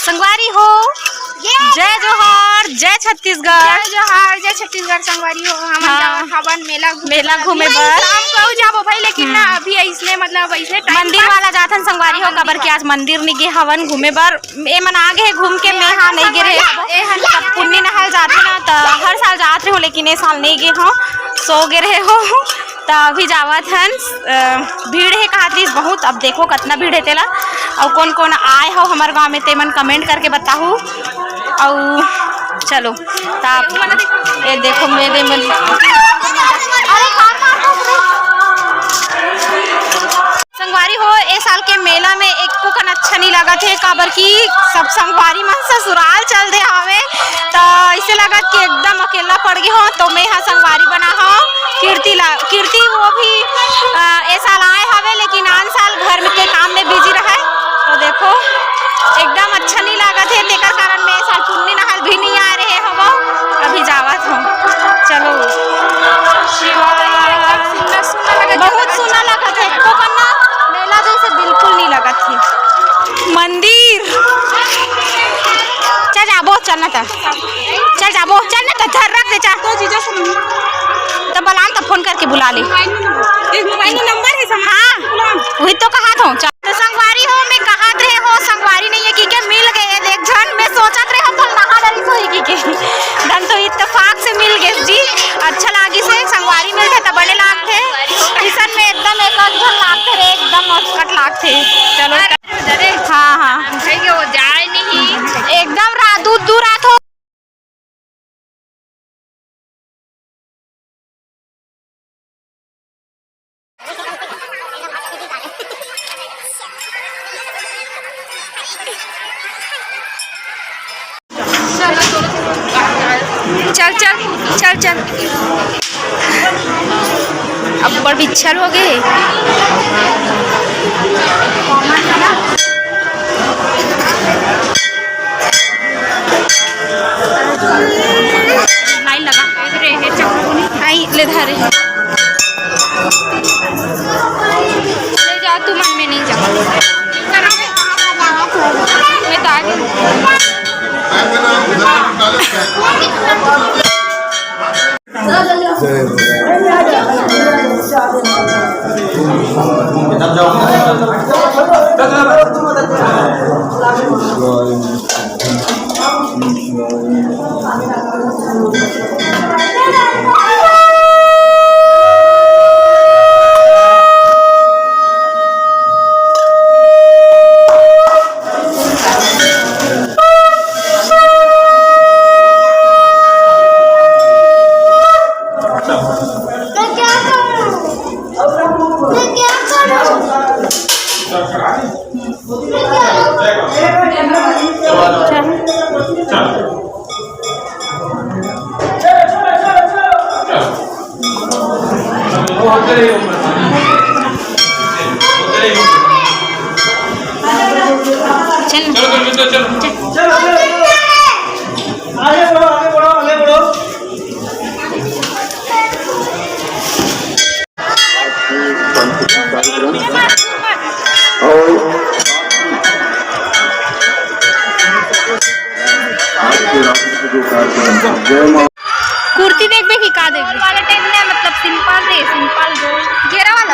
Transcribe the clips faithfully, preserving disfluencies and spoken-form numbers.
संगवारी हो, जय जोहार, जय छत्तीसगढ़। जय जोहार, जय छत्तीसगढ़। संगवारी हो, हमन हाँ। जावत हवन मेला घूमे मेला बर। घूमे अभी बर। शाम को जाबो भाई, लेकिन ना, हम्म। अभी ऐसने, मतलब, ऐसने time मंदिर पास। वाला जाथन संगवारी हो, हाँ, काबर मंदिर कि आज मंदिर नहीं गे हवन घूमे बर। ए मन आ गे हे घूम के, मैं हा नहीं गे रहे। ए हन सब पुन्नी नहल जाथे ना, त हर साल जात रहे हो, लेकिन ए साल नहीं गे हो, सो गे रहे हो। त अभी जावत हन, अ, भीड़ हे कहत रहिस बहुत। अब देखो कतना भीड़ हे तेला, अउ कौन कौन आए हो हमर गांव में, ते मन comment करके बताहू। अउ चलो, त आप ये देखो मेरे मन, अरे का, का, का, संगवारी हो, ए साल के मेला में एको कन अच्छा नहीं लगत हे, काबर कि सब संगवारी मन ससुराल चल दे हावे, त ऐसे लगत कि एकदम अकेला पड़ गे हो। तो मैं हा संगवारी बना हो कीर्ति ला, कीर्ति वो भी, अ, ए साल आए हावे, लेकिन आन साल घर में के काम में busy रहे। तो देखो, एकदम अच्छा नहीं लगत हे, तेकर कारण मैं ए साल पुन्नी नहल भी नहीं आ रहे हवो, अभी जावत हो। चलो, बहुत सुना लगत हे, एको कन्ना मेला जैसे बिल्कुल नहीं लगत हे। मंदिर, चल जाबो, चल ना त, चल जाबो, चल ना त, धर रख दे, चल। तो जीजा से मंदिर। त बलान त phone करके बुला ले। मोबाइल में नंबर, एक मोबाइल में नंबर है सब। हाँ, बुलान। वही तो कहा था। चल। तो संगवारी हो, मैं कहत रहे हो, संगवारी नहीं है कि के मिल गए एक झन, मैं सोचत रहे हो कल नहा डरी सोई की के। धन तो इत्तेफाक से मिल गए जी, अच्छा लागिस हे, संगवारी मिलथे त बने लागथे। इसन में एकदम एक एक झन लागथे रे, एकदम मस्त लागथे। चलो, हाँ, हाँ। हम कहेंगे वो जाए नहीं। एकदम रा-, दू, दू रात हो। चल, चल, चल, चल। अब्बड़ बिच्छर हो गए। लाइन लगा। आई, ले धरे। ले जा, तू मन में नहीं जा। मैं तो आ गई। मैं क्या करूं? मैं क्या करूं? चल। चलो, चलो, चलो, चलो। आगे बढ़ो, आगे बढ़ो, आगे बढ़ो। कुर्ती देखबे कि का देखबे? वाला टाइप में, मतलब, सिंपल रे, सिंपल गोल घेरा वाला।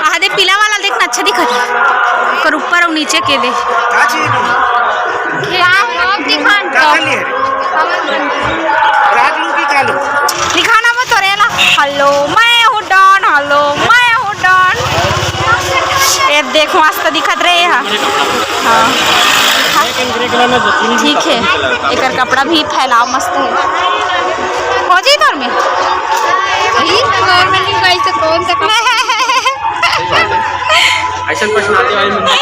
आहा दे, पीला वाला देख ना, अच्छा दिखत हे। ओकर ऊपर अउ नीचे के दे। का चीज? घेरा, टॉप दिखा, का टॉप। खाली है? रात लू की कालो? दिखाना वो तो रेला। हेलो, मैं हूँ डॉन, हेलो, मैं हूँ डॉन। ये देख, मस्त दिखत रहे हा। हाँ। ठीक है, एकर कपड़ा भी फैलाव मस्त है। हो जी तोर में। ई तो normal नहीं भाई, तो कौन सा कपड़ा? ऐसा प्रश्न आते भाई, मैं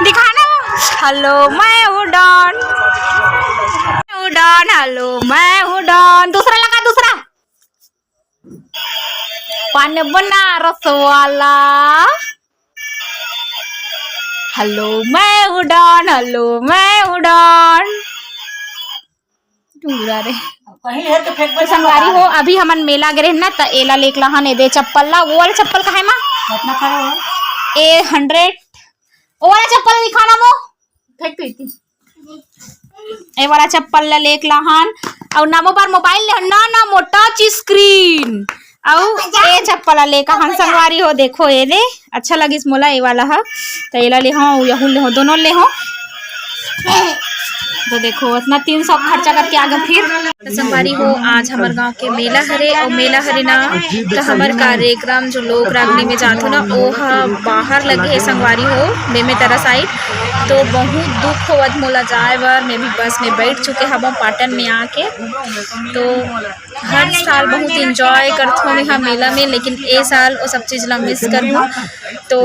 दिखाना वो। हेलो, मैं हूँ डॉन। मैं हूँ डॉन, हेलो, मैं हूँ डॉन। दूसरा लगा, दूसरा। पान बनारस वाला। हेलो, मैं हूँ डॉन, हेलो, मैं हूँ डॉन। टूरा रे। पहले है तो फेंक तो संगवारी हो, अभी हमन मेला गे रहेन ना, त एला लेक लहन, ए दे चप्पल ला, वो वाला चप्पल कहे मा? कितना खड़ा हो? ए हंड्रेड। वो वाला चप्पल दिखाना वो। फेंक तो इतनी। ए वाला चप्पल ला लेके लाहन, अउ नमो बर मोबाइल ले ना, नमो टच स्क्रीन, अउ ए चप्पल ला लेके हन संगवारी हो। देखो ए दे, अच्छा लगिस मोला ए वाला ह, त एला ले हो, यहू ले हो, दोनों ले हो। तो देखो, इतना तीन सौ खर्चा करके आ गए फिर। तो संगवारी हो, आज हमर गांव के मेला हरे, अउ मेला हरे ना, तो हमर कार्यक्रम जो लोक रागनी में जाथो ना, ओ ह बाहर लगे हे संगवारी हो, बेमेतरा साइड। तो बहुत दुख होवत मोला जाए बर, मैं भी बस में बैठ चुके हवं पाटन में आके। तो हर साल बहुत एंजॉय करथों मैं हा मेला में, लेकिन ए साल वो सब चीज ला मिस करहूँ। तो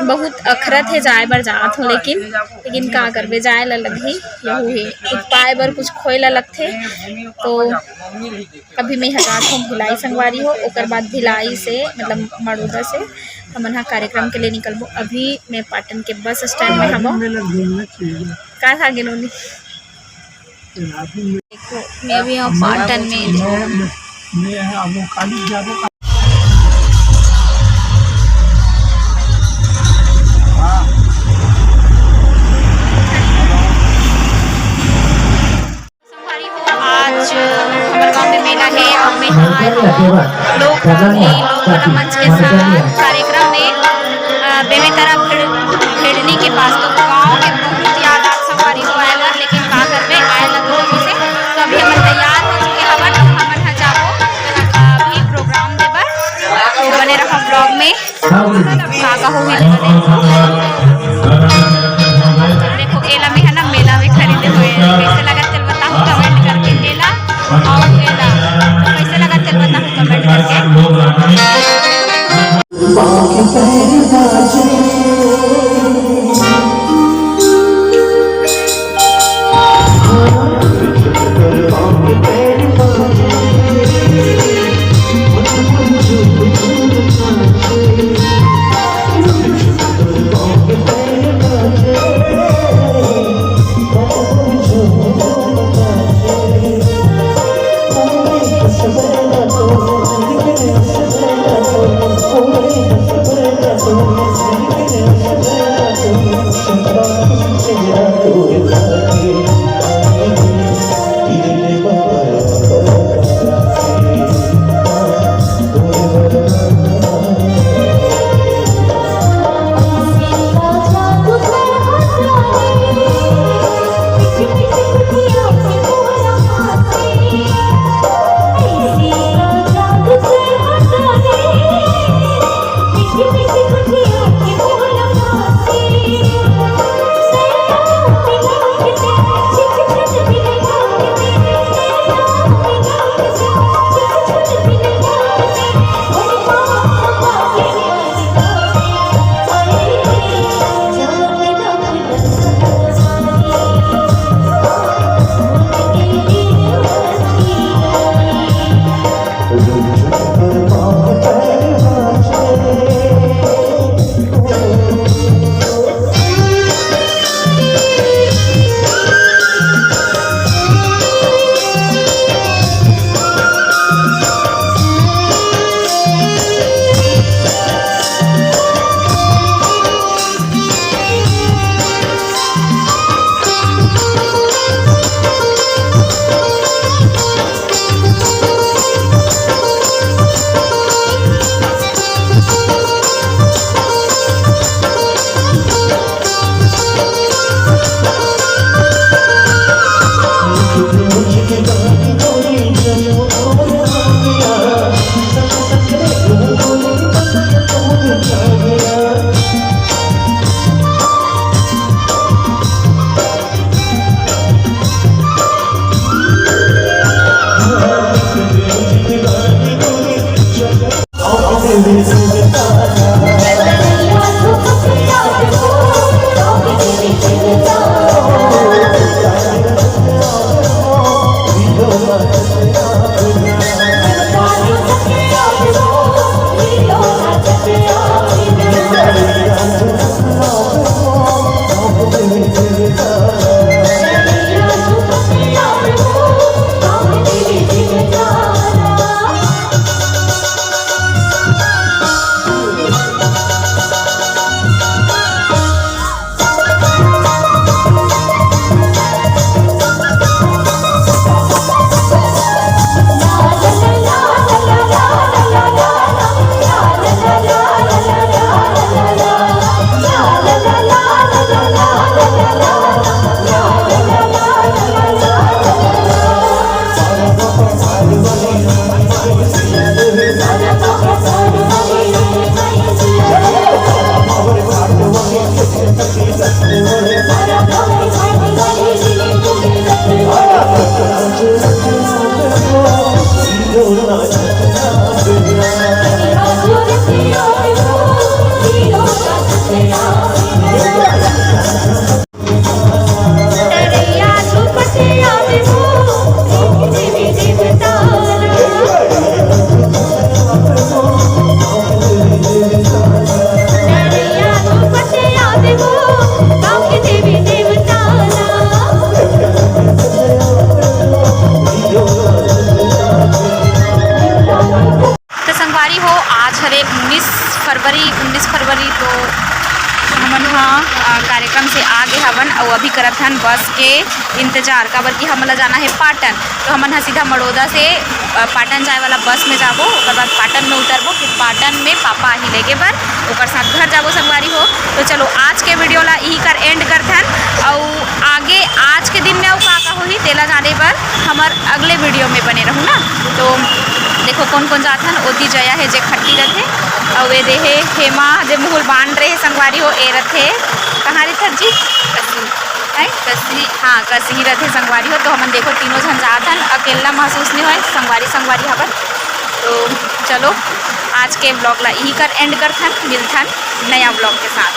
बहुत अखरत हे जाए बर जात हो, लेकिन लेकिन का करबे, जाए ला लगही, यहू हे। कुछ पाए बर कुछ खोए ला लगथे। तो अभी मैं ह जात हूँ भिलाई संगवारी हो, ओकर बाद भिलाई से, मतलब मड़ौदा से हमन ह कार्यक्रम के लिए निकलबो। अभी मैं पाटन के बस स्टैंड में हवं। का था गेलोनी? देखो, मैं भी हूँ पाटन में। संगवारी हो, आज हमर गांव में मेला हे अउ मैं ह आए हवं लोक रागनी, लोक कला मंच के साथ कार्यक्रम में, अ, बेमेतरा भेड़-, भेड़नी के पास। तो गांव के बहुत याद आत संगवारी हो आए बर, लेकिन का करबे, आए ला तो होही से। तो अभी हमन तैयार हो चुके हवन, हमन ह जाबो अभी प्रोग्राम दे बर। तो बने रहो ब्लॉग में। का का होही तेला देखो। देखो, एला में है ना, मेला में खरीदे हुए हैं। कैसे लगा तेल बताओ कमेंट करके। एला और एला, तो कैसे लगा तेल बताओ कमेंट करके। अउ अभी करत हन बस के इंतजार, काबर कि हमन ला जाना हे पाटन। तो हमन ह सीधा मड़ोदा से, अ, पाटन जाए वाला बस में जाबो, ओकर बाद पाटन में उतरबो, फिर पाटन में पापा आही लेगे बर, ओकर साथ घर जाबो संगवारी हो। तो चलो, आज के वीडियो ला इही कर एंड करथन, अउ आगे आज के दिन में अउ का का होही, तेला जाने बर हमर अगले वीडियो में बने रहू ना। तो देखो, कौन कौन जाथन। ओती जया हे, जे खट्टी रथे, अउ ए दे हे हेमा, जे मुहुल बांध रहे संगवारी हो, ए रथे, कहाँ रथस जी? कसी। हैं? कसी। हाँ, कसी ही रथे संगवारी हो। तो हमन देखो, तीनों झन जाथन, अकेला महसूस नहीं होय, संगवारी संगवारी हवन। तो चलो, आज के ब्लॉग ला इही कर एंड करथन, मिलथन नया ब्लॉग के साथ।